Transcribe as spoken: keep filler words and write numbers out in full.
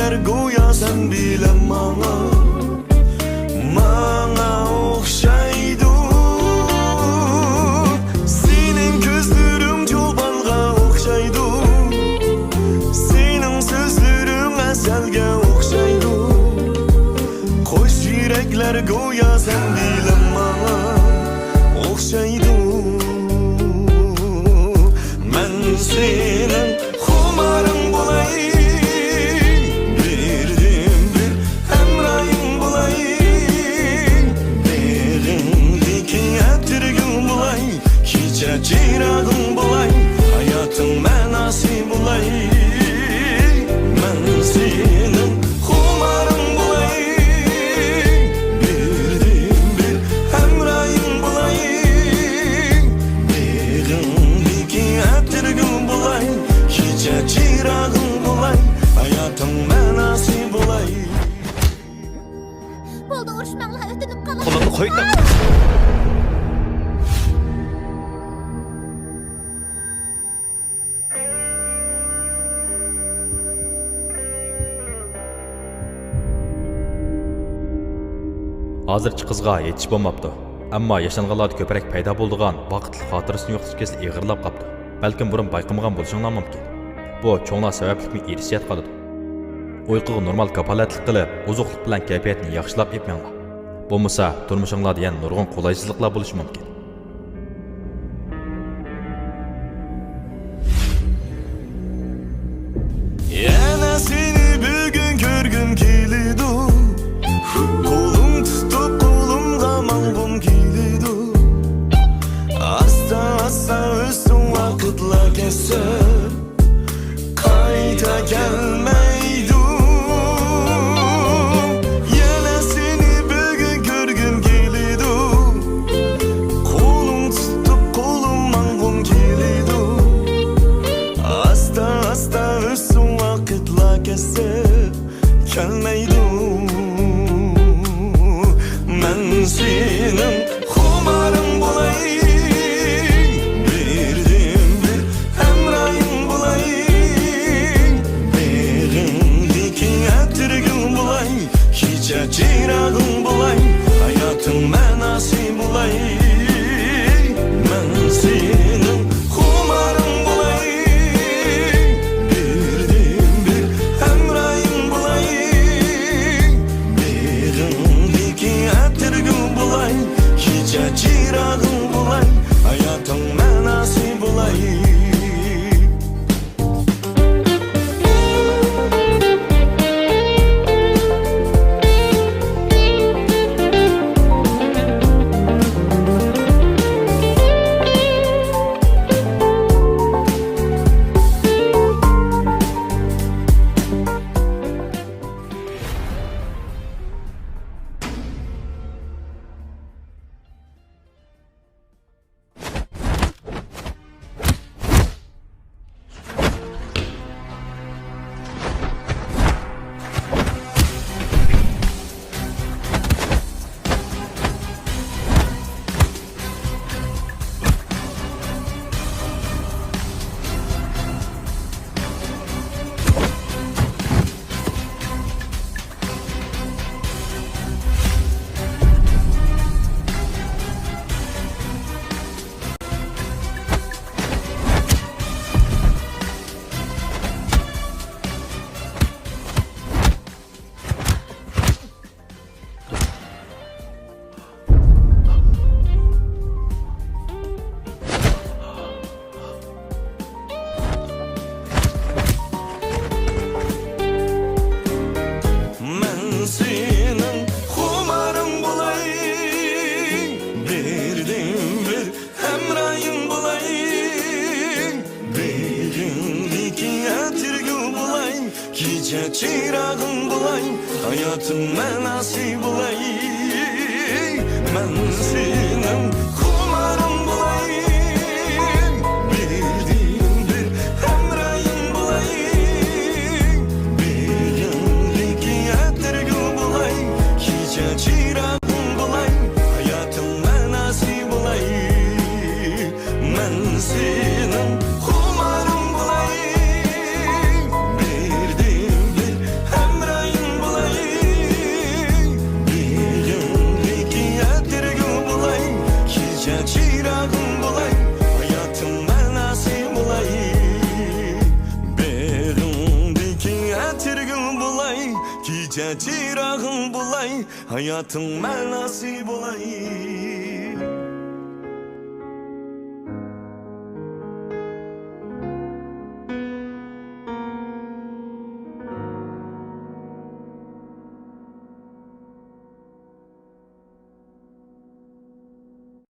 گويا سەن بىلەن ماڭا، ماڭا ئوخشايدۇ. سېنىڭ كۆزلىرىڭ چولپانغا ئوخشايدۇ، سېنىڭ سۆزلىرىڭ ئەسەلگە ئوخشايدۇ. قوش يۈرەكلەر گويا سەن بىلەن ماڭا ئوخشايدۇ. مەن سېنىڭ خۇمارىڭ بولاي، بىردىنبىر ھەمراھىڭ بولاي، بېغىڭدىكى ئەتىرگۈل بولاي، كېچە چىراغىڭ بولاي، ھاياتىڭ مەناسى بولاي. مەن سېنىڭ خۇمارىڭ بولاي، بىردىنبىر ھەمراھىڭ بولاي، بېغىڭدىكى ئەتىرگۈل بولاي، كېچە چىراغىڭ بولاي، ھاياتىڭ مەناسى بولاي. بولدى، ئۇرۇشماڭلار، ئۆتۈنۈپ قالاي. قولۇڭنى قوي. ھازىرچە قىزغا ھېچ ئىش بولماپتۇ. ئەمما ياشانغانلاردا كۆپرەك پەيدا بولىدىغان ۋاقىتلىق خاتىرىسىنى يوقىتىش كېسىلى ئېغىرلاپ قاپتۇ. بەلكىم بۇرۇن بايقىمىغان بولۇشۇڭلار مۇمكىن. بۇ چوڭلار سەۋەبلىكمۇ ئىرسىيەت قالىدۇ. ئۇيقۇغا نورمال كاپالەتلىك قىلىپ، ئوزۇقلۇق بىلەن كەيپىياتنى ياخشىلاپ ئېلىپ مېڭىڭلار. بولمىسا، تۇرمۇشۇڭلاردا يەنە نۇرغۇن قولايسىزلىقلار بولۇشى مۇمكىن. يەنە سېنى بۈگۈن كۆرگۈم كېلىدۇ. قولۇڭ تۇتۇپ، قولۇمغا ماڭغۇم كېلىدۇ. ئاستا، ئاستا ئۆتسۇن ۋاقىتلار كەتسە، قايتا كەلمەيدۇ. يەنە سېنى بۈگۈن كۆرگۈم كېلىدۇ. قولۇڭ تۇتۇپ، قولۇم ماڭغۇم كېلىدۇ. ئاستا، ئاستا ئۆتسۇن ۋاقىتلار كەتسە، كەلمەيدۇ. مەن سېنىڭ خۇمارىڭ بولاي، بىردىنبىر ھەمراھىڭ بولاي، بېغىڭدىكى ئەتىرگۈل بولاي، كېچە چىراغىڭ بولاي، ھاياتىڭ مەناسى بولاي. مەن سېنىڭ خۇمارىڭ بولاي، بىردىنبىر ھەمراھىڭ بولاي، بېغىڭدىكى ئەتىرگۈل بولاي، كېچە چىراغىڭ بولاي، ھاياتىڭ مەناسى بولاي. مەن سېنىڭ خۇمارىڭ بولاي، بىردىنبىر ھەمراھىڭ بولاي، بېغىڭدىكى ئەتىرگۈل بولاي، كېچە چىراغىڭ بولاي، ھاياتىم مەناسى بولاي. مەن سېنىڭ خۇمارىڭ بولاي، بىردىنبىر ھەمراھىڭ بولاي، بېغىڭدىكى ئەتىرگۈل بولاي، كېچە چىراغىڭ بولاي، ھاياتىم مەناسى بولاي. مەن سېنىڭ خۇمارىڭ بولاي، بىردىنبىر ھەم چىراغىڭ بولاي، ھاياتىڭ مەناسى بولاي.